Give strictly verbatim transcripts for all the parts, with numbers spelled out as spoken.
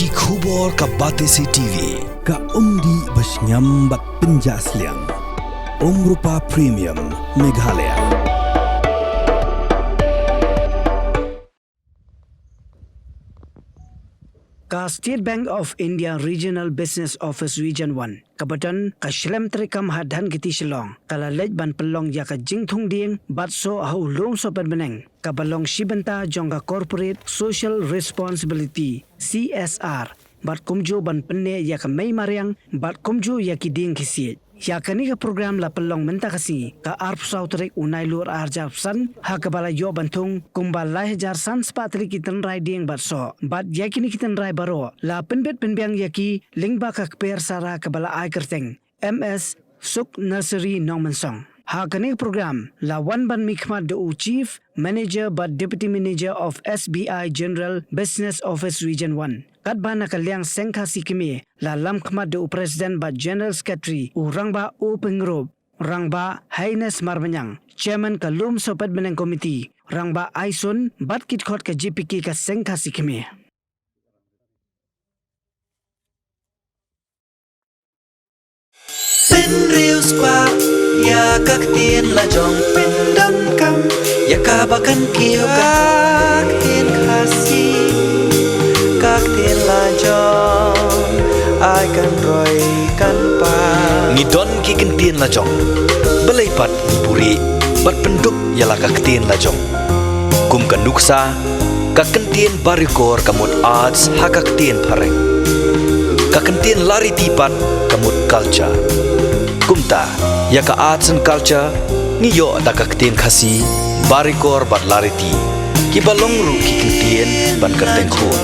Ki khubor ka Batesi T V, ka umdih ba shngiam bad pynjah sliang. Umrupa Premium, Meghalaya. Ka State Bank of India Regional Business Office Region one, ka ba don ka shlem treikam ha Dhankheti Shillong, ka la leit ban pynlong ïa ka jingthung dieng bad soh ha u lum sohpet bneng, ka ba long shi bynta jong ka Corporate Social Responsibility, C S R, bad kumjuh ban pynneh ïa ka mei mariang bad kumjuh ïa ki dieng ki siej. Ïa kane ka program la pynlong mynta ka sngi, ka arphew saw tarik u Nailur ar hajar arphew san, ha kaba la ïoh ban thung kumba lai hajar san spah tylli ki tynrai dieng bad soh. Bad ïa kine ki tynrai baroh la pynbit pynbiang ïa ki lyngba ka kper sara kaba la ai kyrteng M S Suk Nursery Nongmynsong. Ha kane ka program la wan ban mihkhmat da u Chief Manager bad Deputy Manager of S B I General Business Office Region one, katba na ka liang Seng Khasi Kmie la lamkhmat da u President bad General Secretary, u Rangbah Opengrup, Rangbah Haines Marmanyang, Chairman ka Lum Sohpet Bneng Committee, Rangbah Aisun bad ki dkhot ka J P K ka Seng Khasi Kmie. Pynriewspah ïa ka ktien lajong, pyndonkam ïa kaba kan kiew ka ktien Khasi, ka ktien lajong ai kan roi kan pa. Ngi don ki ktien lajong, balei pat ngi buhrieh bad pyndup ïa la ka ktien lajong. Kum ka nuksa, ka ktien baroh kor ka mut arts ha ka ktien phareng. Ka ktien lariti pat ka mut culture. Kumta, ïa ka arts and culture ngi ïoh da ka ktien Khasi, baroh kor bad lariti, kiba long ruh ki ktien ban kyrteng khun.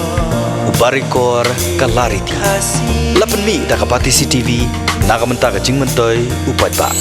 U baroh kor ka lariti. La pynmih da ka Batesi T V na ka bynta ka jingmyntoi u paidbah.